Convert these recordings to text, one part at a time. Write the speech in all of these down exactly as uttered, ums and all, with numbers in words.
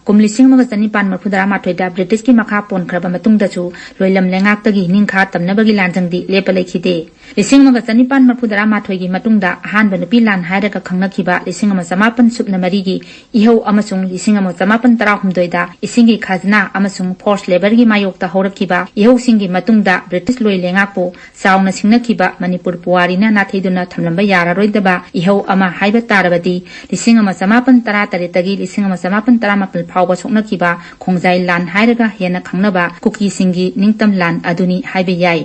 ꯀꯨꯝ ꯂꯤꯁꯤꯡ ꯑꯃꯒ ꯆꯅꯤꯄꯥꯟ ꯃꯔꯤꯐꯨꯇꯔꯥ ꯃꯥꯊꯣꯏꯗ ꯕ꯭ꯔꯤꯇꯤꯁꯀꯤ ꯃꯈꯥ ꯄꯣꯟꯈ꯭ꯔꯕ ꯃꯇꯨꯡꯗꯁꯨ ꯂꯣꯏꯂꯝ ꯂꯩꯉꯥꯛꯇꯒꯤ ꯅꯤꯡꯈꯥ ꯇꯝꯅꯕꯒꯤ ꯂꯥꯟꯖꯪꯗꯤ ꯂꯦꯞꯄ ꯂꯩꯈꯤꯗꯦ꯫ ꯂꯤꯁꯤꯡ ꯑꯃꯒ ꯆꯅꯤꯄꯥꯟ ꯃꯔꯤꯐꯨꯇꯔꯥ ꯃꯥꯊꯣꯏꯒꯤ ꯃꯇꯨꯡꯗ ꯑꯍꯥꯟꯕ ꯅꯨꯄꯤ ꯂꯥꯟ ꯍꯥꯏꯔꯒ ꯈꯪꯅꯈꯤꯕ ꯂꯤꯁꯤꯡ ꯑꯃ ꯆꯃꯥꯄꯟ ꯁꯨꯞꯅ ꯃꯔꯤꯒꯤ ꯏꯍꯧ ꯑꯃꯁꯨꯡ ꯂꯤꯁꯤꯡ ꯑꯃ ꯆꯃꯥꯄꯟ ꯇꯔꯥꯍꯨꯝꯗꯣꯏꯗ ꯏꯁꯤꯡꯒꯤ ꯈꯖꯅꯥ ꯑꯃꯁꯨꯡ ꯐꯣꯔꯁ ꯂꯦꯕꯔꯒꯤ ꯃꯥꯌꯣꯛꯇ ꯍꯧꯔꯛꯈꯤꯕ ꯏꯍꯧꯁꯤꯡꯒꯤ ꯃꯇꯨꯡꯗ ꯕ꯭ꯔꯤꯇꯤꯁ ꯂꯣꯏ ꯂꯩꯉꯥꯛꯄꯨ ꯆꯥꯎꯅ ꯁꯤꯡꯅꯈꯤꯕ ꯃꯅꯤꯄꯨꯔ ꯄꯨꯋꯥꯔꯤꯅ ꯅꯥꯊꯩꯗꯨꯅ ꯊꯝꯂꯝꯕ ꯌꯥꯔꯔꯣꯏꯗꯕ ꯏꯍꯧ ꯑꯃ ꯍꯥꯏꯕ ꯇꯥꯔꯕꯗꯤ ꯂꯤꯁꯤꯡ ꯑꯃ ꯆꯃꯥꯄꯟ ꯇꯔꯥ ꯇꯔꯦꯠꯇꯒꯤ ꯂꯤꯁꯤꯡ ꯑꯃ ꯆꯃꯥꯄꯟ ꯇꯔꯥꯃꯥꯄꯜ ꯐꯥꯎꯕ ꯁꯣꯛꯅꯈꯤꯕ ꯈꯣꯡꯖꯥꯏ ꯂꯥꯟ ꯍꯥꯏꯔꯒ ꯍꯦꯟꯅ ꯈꯪꯅꯕ ꯀꯨꯀꯤꯁꯤꯡꯒꯤ ꯅꯤꯡꯇꯝ ꯂꯥꯟ ꯑꯗꯨꯅꯤ ꯍꯥꯏꯕ ꯌꯥꯏ꯫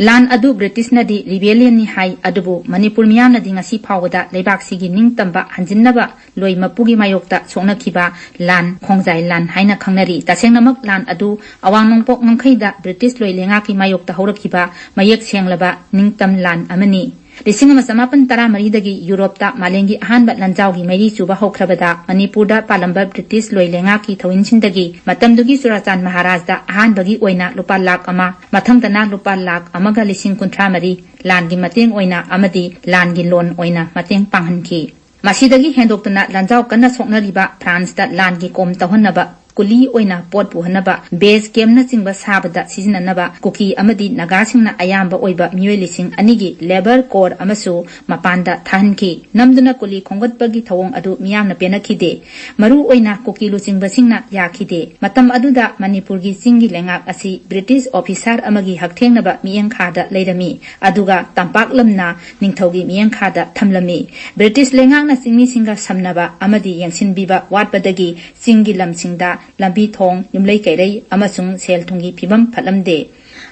ꯂꯥꯟ ꯑꯗꯨ ꯕ꯭ꯔꯤꯇꯤꯁꯅꯗꯤ ꯔꯤꯕꯦꯂꯤꯌꯟꯅꯤ ꯍꯥꯏ, ꯑꯗꯨꯕꯨ ꯃꯅꯤꯄꯨꯔ ꯃꯤꯌꯥꯝꯅꯗꯤ ꯉꯁꯤ ꯐꯥꯎꯕꯗ ꯂꯩꯕꯥꯛꯁꯤꯒꯤ ꯅꯤꯡꯇꯝꯕ ꯍꯟꯖꯤꯟꯅꯕ ꯂꯣꯏ ꯃꯄꯨꯒꯤ ꯃꯥꯌꯣꯛꯇ ꯁꯣꯛꯅꯈꯤꯕ ꯂꯥꯟ, ꯈꯣꯡꯖꯥꯏ ꯂꯥꯟ ꯍꯥꯏꯅ ꯈꯪꯅꯔꯤ꯫ ꯇꯁꯦꯡꯅꯃꯛ ꯂꯥꯟ ꯑꯗꯨ ꯑꯋꯥꯡ ꯅꯣꯡꯄꯣꯛ ꯉꯝꯈꯩꯗ ꯕ꯭ꯔꯤꯇꯤꯁ ꯂꯣꯏ ꯂꯩꯉꯥꯛꯀꯤ ꯃꯥꯌꯣꯛꯇ ꯍꯧꯔꯛꯈꯤꯕ ꯃꯌꯦꯛ ꯁꯦꯡꯂꯕ ꯅꯤꯡꯇꯝ ꯂꯥꯟ ꯑꯃꯅꯤ꯫ ꯂꯤꯁꯤꯡ ꯑꯃ ꯆꯃꯥꯄꯟ ꯇꯔꯥ ꯃꯔꯤꯗꯒꯤ ꯌꯨꯔꯣꯞꯇ ꯃꯥꯂꯦꯝꯒꯤ ꯑꯍꯥꯟꯕ ꯂꯥꯟꯖꯥꯎꯒꯤ ꯃꯩꯔꯤ ꯆꯨꯕ ꯍꯧꯈ꯭ꯔꯕꯗ ꯃꯅꯤꯄꯨꯔꯗ ꯄꯥꯜꯂꯝꯕ ꯕ꯭ꯔꯤꯇꯤꯁ ꯂꯣꯏ ꯂꯩꯉꯥꯛꯀꯤ ꯊꯧꯃꯤꯁꯤꯡꯗꯒꯤ ꯃꯇꯝꯗꯨꯒꯤ ꯆꯨꯔꯥꯆꯥꯟ ꯃꯍꯥꯔꯥꯖꯗ ꯑꯍꯥꯟꯕꯒꯤ ꯑꯣꯏꯅ ꯂꯨꯄꯥ ꯂꯥꯈ ꯑꯃ, ꯃꯊꯪꯗꯅ ꯂꯨꯄꯥ ꯂꯥꯈ ꯑꯃꯒ ꯂꯤꯁꯤꯡ ꯀꯨꯟꯊ꯭ꯔꯥ ꯃꯔꯤ ꯂꯥꯟꯒꯤ ꯃꯇꯦꯡ ꯑꯣꯏꯅ ꯑꯃꯗꯤ ꯂꯥꯟꯒꯤ ꯂꯣꯟ ꯑꯣꯏꯅ ꯃꯇꯦꯡ ꯄꯥꯡꯍꯟꯈꯤ꯫ ꯃꯁꯤꯗꯒꯤ ꯍꯦꯟꯗꯣꯛꯇꯨꯅ ꯂꯥꯟꯖꯥꯎ ꯀꯟꯅ ꯁꯣꯛꯅꯔꯤꯕ ꯐ꯭ꯔꯥꯟꯁꯇ ꯂꯥꯟꯒꯤ ꯀꯣꯝ ꯇꯧꯍꯟꯅꯕ, ꯀꯨꯂꯤ ꯑꯣꯏꯅ ꯄꯣꯠ ꯄꯨꯍꯟꯅꯕ, ꯕꯦꯁ ꯀꯦꯝꯅꯆꯤꯡꯕ ꯁꯥꯕꯗ ꯁꯤꯖꯤꯟꯅꯅꯕ ꯀꯨꯀꯤ ꯑꯃꯗꯤ ꯅꯥꯒꯥꯁꯤꯡꯅ ꯑꯌꯥꯝꯕ ꯑꯣꯏꯕ ꯃꯤꯑꯣꯏ ꯂꯤꯁꯤꯡ ꯑꯅꯤꯒꯤ ꯂꯦꯕꯔ ꯀꯣꯔ ꯑꯃꯁꯨ ꯃꯄꯥꯟꯗ ꯊꯥꯍꯟꯈꯤ꯫ ꯅꯝꯗꯨꯅ ꯀꯨꯂꯤ ꯈꯣꯝꯒꯠꯄꯒꯤ ꯊꯧꯑꯣꯡ ꯑꯗꯨ ꯃꯤꯌꯥꯝꯅ ꯄꯦꯟꯅꯈꯤꯗꯦ꯫ ꯃꯔꯨ ꯑꯣꯏꯅ ꯀꯨꯀꯤ ꯂꯨꯆꯤꯡꯕꯁꯤꯡꯅ ꯌꯥꯈꯤꯗꯦ꯫ ꯃꯇꯝ ꯑꯗꯨꯗ ꯃꯅꯤꯄꯨꯔꯒꯤ ꯆꯤꯡꯒꯤ ꯂꯩꯉꯥꯛ ꯑꯁꯤ ꯕ꯭ꯔꯤꯇꯤꯁ ꯑꯣꯐꯤꯁꯥꯔ ꯑꯃꯒꯤ ꯍꯛꯊꯦꯡꯅꯕ ꯃꯤꯠꯌꯦꯡꯈꯥꯗ ꯂꯩꯔꯝꯃꯤ, ꯑꯗꯨꯒ ꯇꯝꯄꯥꯛ ꯂꯝꯅ ꯅꯤꯡꯊꯧꯒꯤ ꯃꯤꯠꯌꯦꯡꯈꯥꯗ ꯊꯝꯂꯝꯃꯤ꯫ ꯕ꯭ꯔꯤꯇꯤꯁ ꯂꯩꯉꯥꯛꯅ ꯆꯤꯡꯃꯤꯁꯤꯡꯒ ꯁꯝꯅꯕ ꯑꯃꯗꯤ ꯌꯦꯡꯁꯤꯟꯕꯤꯕ ꯋꯥꯠꯄꯗꯒꯤ ꯆꯤꯡꯒꯤ ꯂꯝꯁꯤꯡꯗ ꯂꯝꯕꯤ ꯊꯣꯡ, ꯌꯨꯝꯂꯩ ꯀꯩꯔꯩ ꯑꯃꯁꯨꯡ ꯁꯦꯜ ꯊꯨꯝꯒꯤ ꯐꯤꯕꯝ ꯐꯠꯂꯝꯗꯦ꯫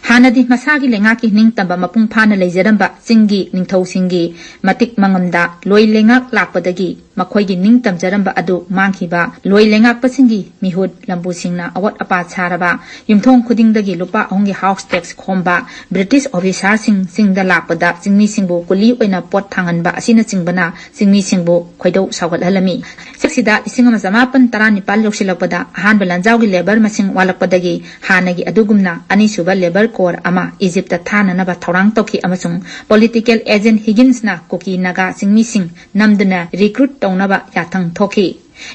ꯍꯥꯟꯅꯗꯤ ꯃꯁꯥꯒꯤ ꯂꯩꯉꯥꯛꯀꯤ ꯅꯤꯡꯇꯝꯕ ꯃꯄꯨꯡ ꯐꯥꯅ ꯂꯩꯖꯔꯝꯕ ꯆꯤꯡꯒꯤ ꯅꯤꯡꯊꯧꯁꯤꯡꯒꯤ ꯃꯇꯤꯛ ꯃꯉꯝꯗ ꯂꯣꯏ ꯂꯩꯉꯥꯛ ꯂꯥꯛꯄꯗꯒꯤ ꯃꯈꯣꯏꯒꯤ ꯅꯤꯡꯇꯝꯖꯔꯝꯕ ꯑꯗꯨ ꯃꯥꯡꯈꯤꯕ ꯂꯣꯏ ꯂꯩꯉꯥꯛꯄꯁꯤꯡꯒꯤ ꯃꯤꯍꯨꯠ ꯂꯝꯕꯨꯁꯤꯡꯅ ꯑꯋꯥꯠ ꯑꯄꯥ ꯁꯥꯔꯕ, ꯌꯨꯝꯊꯣꯡ ꯈꯨꯗꯤꯡꯗꯒꯤ ꯂꯨꯄꯥ ꯑꯍꯨꯝꯒꯤ ꯍꯥꯎꯁ ꯇꯦꯛꯁ ꯈꯣꯝꯕ, ꯕ꯭ꯔꯤꯇꯤꯁ ꯑꯣꯐꯤꯁꯥꯔꯁꯤꯡ ꯆꯤꯡꯗ ꯂꯥꯛꯄꯗ ꯆꯤꯡꯃꯤꯁꯤꯡꯕꯨ ꯀꯨꯂꯤ ꯑꯣꯏꯅ ꯄꯣꯠ ꯊꯥꯡꯍꯟꯕ ꯑꯁꯤꯅꯆꯤꯡꯕꯅ ꯆꯤꯡꯃꯤꯁꯤꯡꯕꯨ ꯈꯣꯏꯗꯧ ꯁꯥꯎꯒꯠꯍꯜꯂꯝꯃꯤ꯫ ꯁꯤꯗ ꯂꯤꯁꯤꯡ ꯑꯃ ꯆꯃꯥꯄꯟ ꯇꯔꯥꯅꯤꯄꯥꯜ ꯌꯧꯁꯤꯜꯂꯛꯄꯗ ꯑꯍꯥꯟꯕ ꯂꯥꯟꯖꯥꯎꯒꯤ ꯂꯦꯕꯔ ꯃꯁꯤꯡ ꯋꯥꯠꯂꯛꯄꯗꯒꯤ ꯍꯥꯟꯅꯒꯤ ꯑꯗꯨꯒꯨꯝꯅ ꯑꯅꯤꯁꯨꯕ ꯂꯦꯕꯔ ꯀꯣꯔ ꯑꯃ ꯏꯖꯤꯞꯇ ꯊꯥꯅꯅꯕ ꯊꯧꯔꯥꯡ ꯇꯧꯈꯤ ꯑꯃꯁꯨꯡ ꯄꯣꯂꯤꯇꯤꯀꯦꯜ ꯑꯦꯖꯦꯟ ꯍꯤꯒꯤꯟꯁꯅ ꯀꯨꯀꯤ ꯅꯥꯒꯥ ꯆꯤꯡꯃꯤꯁꯤꯡ ꯅꯝꯗꯨꯅ ꯔꯤꯀ꯭ꯔꯨꯠ ꯇꯧꯅꯕ ꯌꯥꯊꯪ ꯊꯣꯛꯈꯤ꯫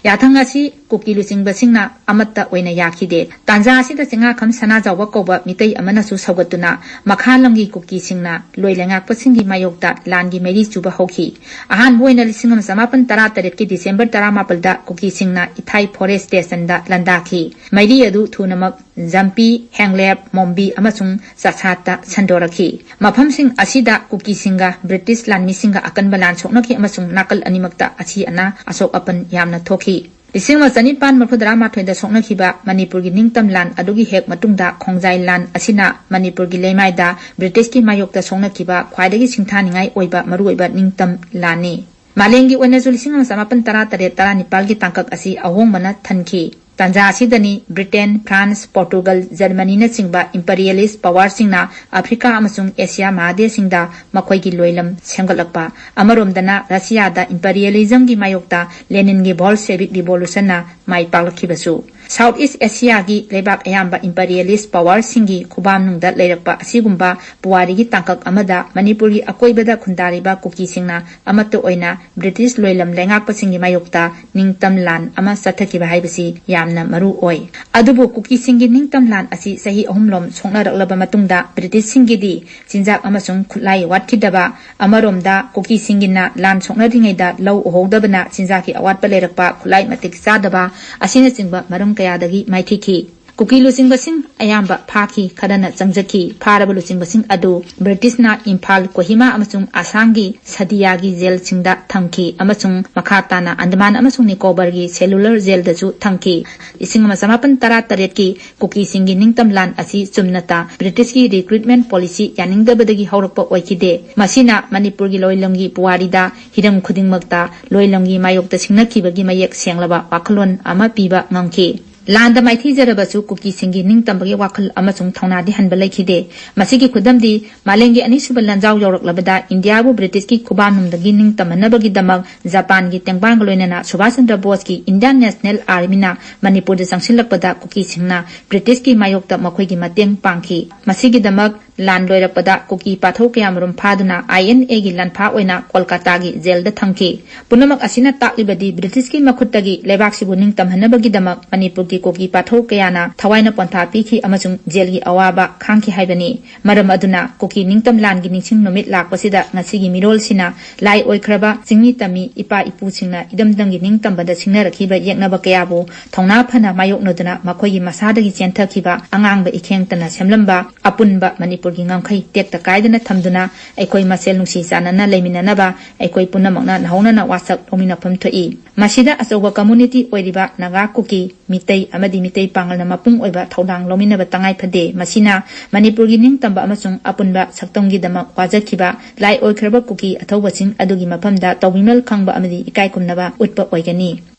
ꯌꯥꯊꯪ ꯑꯁꯤ ꯀꯨꯀꯤ ꯂꯨꯆꯤꯡꯕꯁꯤꯡꯅ ꯑꯃꯠꯇ ꯑꯣꯏꯅ ꯌꯥꯈꯤꯗꯦ꯫ ꯇꯥꯟꯖꯥ ꯑꯁꯤꯗ ꯆꯤꯡꯉꯥꯈꯝ ꯁꯅꯥꯖꯥꯎꯕ ꯀꯧꯕ ꯃꯤꯇꯩ ꯑꯃꯅꯁꯨ ꯁꯧꯒꯠꯇꯨꯅ ꯃꯈꯥ ꯂꯝꯒꯤ ꯀꯨꯀꯤꯁꯤꯡꯅ ꯂꯣꯏ ꯂꯩꯉꯥꯛꯄꯁꯤꯡꯒꯤ ꯃꯥꯌꯣꯛꯇ ꯂꯥꯟꯒꯤ ꯃꯩꯔꯤ ꯆꯨꯕ ꯍꯧꯈꯤ꯫ ꯑꯍꯥꯟꯕ ꯑꯣꯏꯅ ꯂꯤꯁꯤꯡ ꯑꯃ ꯆꯃꯥꯄꯟ ꯇꯔꯥ ꯇꯔꯦꯠꯀꯤ ꯗꯤꯁꯦꯝꯕꯔ ꯇꯔꯥꯃꯥꯄꯜꯗ ꯀꯨꯀꯤꯁꯤꯡꯅ ꯏꯊꯥꯏ ꯐꯣꯔꯦꯁ ꯁ꯭ꯇꯦꯁꯟꯗ ꯂꯥꯟꯗꯥꯈꯤ꯫ ꯃꯩꯔꯤ ꯑꯗꯨ ꯊꯨꯅꯃꯛ ꯖꯝꯄꯤ, ꯍꯦꯡꯂꯦꯞ, ꯃꯣꯝꯕꯤ ꯑꯃꯁꯨꯡ ꯆꯥꯁꯥꯠꯇ ꯁꯟꯗꯣꯔꯛꯈꯤ꯫ ꯃꯐꯝꯁꯤꯡ ꯑꯁꯤꯗ ꯀꯨꯀꯤꯁꯤꯡꯒ ꯕ꯭ꯔꯤꯇꯤꯁ ꯂꯥꯟꯃꯤꯁꯤꯡꯒ ꯑꯀꯟꯕ ꯂꯥꯟ ꯁꯣꯛꯅꯈꯤ ꯑꯃꯁꯨꯡ ꯅꯥꯀꯜ ꯑꯅꯤꯃꯛꯇ ꯑꯁꯤ ꯑꯅꯥ ꯑꯁꯣꯛ ꯑꯄꯟ ꯌꯥꯝꯅ ꯊꯣꯛꯈꯤ꯫ ꯂꯤꯁꯤꯡ ꯑꯃ ꯆꯅꯤꯄꯥꯟ ꯃꯔꯤꯐꯨꯇꯔꯥ ꯃꯥꯊꯣꯏꯗ ꯁꯣꯛꯅꯈꯤꯕ ꯃꯅꯤꯄꯨꯔꯒꯤ ꯅꯤꯡꯇꯝ ꯂꯥꯟ ꯑꯗꯨꯒꯤ ꯍꯦꯛ ꯃꯇꯨꯡꯗ ꯈꯣꯡꯖꯥꯏ ꯂꯥꯟ ꯑꯁꯤꯅ ꯃꯅꯤꯄꯨꯔꯒꯤ ꯂꯩꯃꯥꯏꯗ ꯕ꯭ꯔꯤꯇꯤꯁꯀꯤ ꯃꯥꯌꯣꯛꯇ ꯁꯣꯛꯅꯈꯤꯕ ꯈ꯭ꯋꯥꯏꯗꯒꯤ ꯁꯤꯡꯊꯥꯅꯤꯡꯉꯥꯏ ꯑꯣꯏꯕ ꯃꯔꯨꯑꯣꯏꯕ ꯅꯤꯡꯇꯝ ꯂꯥꯟꯅꯤ꯫ ꯃꯥꯂꯦꯝꯒꯤ ꯑꯣꯏꯅꯁꯨ ꯂꯤꯁꯤꯡ ꯑꯃ ꯆꯃꯥꯄꯟ ꯇꯔꯥ ꯇꯔꯦꯠ ꯇꯔꯥꯅꯤꯄꯥꯜꯒꯤ ꯇꯥꯡꯀꯛ ꯑꯁꯤ ꯑꯍꯣꯡꯕꯅ ꯊꯟꯈꯤ꯫ ꯇꯥꯟꯖꯥ ꯑꯁꯤꯗꯅꯤ ꯕ꯭ꯔꯤꯇꯦꯟ, ꯐ꯭ꯔꯥꯟꯁ, ꯄꯣꯔꯇꯨꯒꯜ, ꯖꯔꯃꯅꯤꯅꯆꯤꯡꯕ ꯏꯝꯄꯔꯤꯌꯦꯂꯤꯁ ꯄꯋꯥꯔꯁꯤꯡꯅ ꯑꯐ꯭ꯔꯤꯀꯥ ꯑꯃꯁꯨꯡ ꯑꯦꯁꯤꯌꯥ ꯃꯍꯥꯗꯦꯁꯁꯤꯡꯗ ꯃꯈꯣꯏꯒꯤ ꯂꯣꯏꯂꯝ ꯁꯦꯝꯒꯠꯂꯛꯄ꯫ ꯑꯃꯔꯣꯝꯗꯅ ꯔꯁꯤꯌꯥꯗ ꯏꯝꯄꯔꯤꯌꯦꯂꯤꯖꯝꯒꯤ ꯃꯥꯌꯣꯛꯇ ꯂꯦꯅꯤꯟꯒꯤ ꯕꯣꯜꯁꯦꯕꯤꯛ ꯔꯤꯚꯣꯂꯨꯁꯟꯅ ꯃꯥꯏ ꯄꯥꯛꯂꯛꯈꯤꯕꯁꯨ꯫ ꯁꯥꯎꯠ ꯏꯁ ꯑꯦꯁꯤꯌꯥꯒꯤ ꯂꯩꯕꯥꯛ ꯑꯌꯥꯝꯕ ꯏꯝꯄꯔꯤꯌꯦꯂꯤꯁ ꯄꯋꯥꯔꯁꯤꯡꯒꯤ ꯈꯨꯕꯥꯝꯅꯨꯡꯗ ꯂꯩꯔꯛꯄ ꯑꯁꯤꯒꯨꯝꯕ ꯄꯨꯋꯥꯔꯤꯒꯤ ꯇꯥꯡꯀꯛ ꯑꯃꯗ ꯃꯅꯤꯄꯨꯔꯒꯤ ꯑꯀꯣꯏꯕꯗ ꯈꯨꯟꯗꯥꯔꯤꯕ ꯀꯨꯀꯤꯁꯤꯡꯅ ꯑꯃꯠꯇ ꯑꯣꯏꯅ ꯕ꯭ꯔꯤꯇꯤꯁ ꯂꯣꯏꯂꯝ ꯂꯩꯉꯥꯛꯄꯁꯤꯡꯒꯤ ꯃꯥꯌꯣꯛꯇ ꯅꯤꯡꯇꯝ ꯂꯥꯟ ꯑꯃ ꯆꯠꯊꯈꯤꯕ ꯍꯥꯏꯕꯁꯤ ꯌꯥꯝꯅ ꯃꯔꯨ ꯑꯣꯏ꯫ ꯑꯗꯨꯕꯨ ꯀꯨꯀꯤꯁꯤꯡꯒꯤ ꯅꯤꯡꯇꯝ ꯂꯥꯟ ꯑꯁꯤ ꯆꯍꯤ ꯑꯍꯨꯝꯂꯣꯝ ꯁꯣꯛꯅꯔꯛꯂꯕ ꯃꯇꯨꯡꯗ ꯕ꯭ꯔꯤꯇꯤꯁꯁꯤꯡꯒꯤꯗꯤ ꯆꯤꯟꯖꯥꯛ ꯑꯃꯁꯨꯡ ꯈꯨꯠꯂꯥꯏ ꯋꯥꯠꯈꯤꯗꯕ, ꯑꯃꯔꯣꯝꯗ ꯀꯨꯀꯤꯁꯤꯡꯒꯤꯅ ꯂꯥꯟ ꯁꯣꯛꯅꯔꯤꯉꯩꯗ ꯂꯧ ꯎꯍꯧꯗꯕꯅ ꯆꯤꯟꯖꯥꯛꯀꯤ ꯑꯋꯥꯠꯄ ꯂꯩꯔꯛꯄ, ꯈꯨꯠꯂꯥꯏ ꯃꯇꯤꯛ ꯆꯥꯗꯕ ꯑꯁꯤꯅꯆꯤꯡꯕ ꯃꯔꯝ ꯀꯌꯥꯗꯒꯤ ꯃꯥꯏꯊꯤꯈꯤ꯫ ꯀꯨꯀꯤ ꯂꯨꯆꯤꯡꯕꯁꯤꯡ ꯑꯌꯥꯝꯕ ꯐꯥꯈꯤ, ꯈꯔꯅ ꯆꯪꯖꯈꯤ꯫ ꯐꯥꯔꯕ ꯂꯨꯆꯤꯡꯕꯁꯤꯡ ꯑꯗꯨ ꯕ꯭ꯔꯤꯇꯤꯁꯅ ꯏꯝꯐꯥꯜ, ꯀꯣꯍꯤꯃꯥ ꯑꯃꯁꯨꯡ ꯑꯁꯥꯝꯒꯤ ꯁꯗꯤꯌꯥꯒꯤ ꯖꯦꯜꯁꯤꯡꯗ ꯊꯝꯈꯤ ꯑꯃꯁꯨꯡ ꯃꯈꯥ ꯇꯥꯅ ꯑꯟꯗꯃꯥꯟ ꯑꯃꯁꯨꯡ ꯅꯤꯀꯣꯕꯔꯒꯤ ꯁꯦꯂꯨꯂꯔ ꯖꯦꯜꯗꯁꯨ ꯊꯝꯈꯤ꯫ ꯂꯤꯁꯤꯡ ꯑꯃ ꯆꯃꯥꯄꯟ ꯇꯔꯥ ꯇꯔꯦꯠꯀꯤ ꯀꯨꯀꯤꯁꯤꯡꯒꯤ ꯅꯤꯡꯇꯝ ꯂꯥꯟ ꯑꯁꯤ ꯆꯨꯝꯅꯇ ꯕ꯭ꯔꯤꯇꯤꯁꯀꯤ ꯔꯤꯀ꯭ꯔꯨꯠꯃꯦꯟ ꯄꯣꯂꯤꯁꯤ ꯌꯥꯅꯤꯡꯗꯕꯗꯒꯤ ꯍꯧꯔꯛꯄ ꯑꯣꯏꯈꯤꯗꯦ꯫ ꯃꯁꯤꯅ ꯃꯅꯤꯄꯨꯔꯒꯤ ꯂꯣꯏꯂꯝꯒꯤ ꯄꯨꯋꯥꯔꯤꯗ ꯍꯤꯔꯝ ꯈꯨꯗꯤꯡꯃꯛꯇ ꯂꯣꯏꯂꯝꯒꯤ ꯃꯥꯌꯣꯛꯇ ꯁꯤꯡꯅꯈꯤꯕꯒꯤ ꯃꯌꯦꯛ ꯁꯦꯡꯂꯕ ꯋꯥꯈꯜꯂꯣꯟ ꯑꯃ ꯄꯤꯕ ꯉꯝꯈꯤ꯫ ꯂꯥꯟꯗ ꯃꯥꯏꯊꯤꯖꯔꯕꯁꯨ ꯀꯨꯀꯤꯁꯤꯡꯒꯤ ꯅꯤꯡꯇꯝꯕꯒꯤ ꯋꯥꯈꯜ ꯑꯃꯁꯨꯡ ꯊꯧꯅꯥꯗꯤ ꯍꯟꯕ ꯂꯩꯈꯤꯗꯦ꯫ ꯃꯁꯤꯒꯤ ꯈꯨꯗꯝꯗꯤ ꯃꯥꯂꯦꯝꯒꯤ ꯑꯅꯤꯁꯨꯕ ꯂꯥꯟꯖꯥꯎ ꯌꯧꯔꯛꯂꯕꯗ ꯏꯟꯗꯤꯌꯥꯕꯨ ꯕ꯭ꯔꯤꯇꯤꯁꯀꯤ ꯈꯨꯕꯥꯝꯅꯨꯡꯗꯒꯤ ꯅꯤꯡꯇꯝꯍꯟꯅꯕꯒꯤꯗꯃꯛ ꯖꯄꯥꯟꯒꯤ ꯇꯦꯡꯕꯥꯡꯒ ꯂꯣꯏꯅꯅ ꯁꯨꯚꯥꯁ ꯆꯟꯗ꯭ꯔ ꯕꯣꯁꯀꯤ ꯏꯟꯗꯤꯌꯥꯟ ꯅꯦꯁꯅꯦꯜ ꯑꯥꯔꯃꯤꯅ ꯃꯅꯤꯄꯨꯔꯗ ꯆꯪꯁꯤꯜꯂꯛꯄꯗ ꯀꯨꯀꯤꯁꯤꯡꯅ ꯕ꯭ꯔꯤꯇꯤꯁꯀꯤ ꯃꯥꯌꯣꯛꯇ ꯃꯈꯣꯏꯒꯤ ꯃꯇꯦꯡ ꯄꯥꯡꯈꯤ꯫ ꯃꯁꯤꯒꯤꯗꯃꯛ ꯂꯥꯟ ꯂꯣꯏꯔꯛꯄꯗ ꯀꯨꯀꯤ ꯄꯥꯊꯧ ꯀꯌꯥꯃꯔꯨꯝ ꯐꯥꯗꯨꯅ ꯑꯥꯏ ꯑꯦꯟ ꯑꯦꯒꯤ ꯂꯥꯟꯐꯥ ꯑꯣꯏꯅ ꯀꯣꯜꯀꯥꯇꯥꯒꯤ ꯖꯦꯜꯗ ꯊꯝꯈꯤ꯫ ꯄꯨꯝꯅꯃꯛ ꯑꯁꯤꯅ ꯇꯥꯛꯂꯤꯕꯗꯤ ꯕ꯭ꯔꯤꯇꯤꯁꯀꯤ ꯃꯈꯨꯠꯇꯒꯤ ꯂꯩꯕꯥꯛꯁꯤꯕꯨ ꯅꯤꯡꯇꯝꯍꯟꯅꯕꯒꯤꯗꯃꯛ ꯃꯅꯤꯄꯨꯔꯒꯤ ꯀꯨꯀꯤ ꯄꯥꯊꯧ ꯀꯌꯥꯅ ꯊꯋꯥꯏꯅ ꯄꯣꯟꯊꯥ ꯄꯤꯈꯤ ꯑꯃꯁꯨꯡ ꯖꯦꯜꯒꯤ ꯑꯋꯥꯕ ꯈꯥꯡꯈꯤ ꯍꯥꯏꯕꯅꯤ꯫ ꯃꯔꯝ ꯑꯗꯨꯅ ꯀꯨꯀꯤ ꯅꯤꯡꯇꯝ ꯂꯥꯟꯒꯤ ꯅꯤꯡꯁꯤꯡ ꯅꯨꯃꯤꯠ ꯂꯥꯛꯄꯁꯤꯗ ꯉꯁꯤꯒꯤ ꯃꯤꯔꯣꯜꯁꯤꯅ ꯂꯥꯏ ꯑꯣꯏꯈ꯭ꯔꯕ ꯆꯤꯡꯃꯤ ꯇꯝꯃꯤ ꯏꯄꯥ ꯏꯄꯨꯁꯤꯡꯅ ꯏꯗꯝꯗꯝꯒꯤ ꯅꯤꯡꯇꯝꯕꯗ ꯁꯤꯡꯅꯔꯛꯈꯤꯕ ꯌꯦꯛꯅꯕ ꯀꯌꯥꯕꯨ ꯊꯧꯅꯥ ꯐꯅ ꯃꯥꯌꯣꯛꯅꯗꯨꯅ ꯃꯈꯣꯏꯒꯤ ꯃꯁꯥꯗꯒꯤ ꯆꯦꯟꯊꯈꯤꯕ ꯑꯉꯥꯡꯕ ꯏꯈꯦꯡꯇꯅ ꯁꯦꯝꯂꯝꯕ ꯑꯄꯨꯟꯕ ꯃꯅꯤꯄꯨꯔꯒꯤ ꯉꯝꯈꯩ ꯇꯦꯛꯇ ꯀꯥꯏꯗꯅ ꯊꯝꯗꯨꯅ ꯑꯩꯈꯣꯏ ꯃꯁꯦꯜ ꯅꯨꯡꯁꯤ ꯆꯥꯟꯅꯅ ꯂꯩꯃꯤꯟꯅꯅꯕ ꯑꯩꯈꯣꯏ ꯄꯨꯝꯅꯃꯛꯅ ꯅꯧꯍꯧꯅꯅ ꯋꯥꯁꯛ ꯂꯧꯃꯤꯟꯅꯐꯝ ꯊꯣꯛꯏ꯫ ꯃꯁꯤꯗ ꯑꯆꯧꯕ ꯀꯝꯃꯨꯅꯤꯇꯤ ꯑꯣꯏꯔꯤꯕ ꯅꯥꯒꯥ, ꯀꯨꯀꯤ, ꯃꯤꯇꯩ ꯑꯃꯗꯤ ꯃꯤꯇꯩ ꯄꯥꯉꯜꯅ ꯃꯄꯨꯡ ꯑꯣꯏꯕ ꯊꯧꯗꯥꯡ ꯂꯧꯃꯤꯟꯅꯕ ꯇꯉꯥꯏ ꯐꯗꯦ꯫ ꯃꯁꯤꯅ ꯃꯅꯤꯄꯨꯔꯒꯤ ꯅꯤꯡꯇꯝꯕ ꯑꯃꯁꯨꯡ ꯑꯄꯨꯟꯕ ꯁꯛꯇꯝꯒꯤꯗꯃꯛ ꯋꯥꯖꯈꯤꯕ ꯂꯥꯏ ꯑꯣꯏꯈ꯭ꯔꯕ ꯀꯨꯀꯤ ꯑꯊꯧꯕꯁꯤꯡ ꯑꯗꯨꯒꯤ ꯃꯐꯝꯗ ꯇꯧꯕꯤꯃꯜ ꯈꯪꯕ ꯑꯃꯗꯤ ꯏꯀꯥꯏ ꯈꯨꯝꯅꯕ ꯎꯠꯄ ꯑꯣꯏꯒꯅꯤ꯫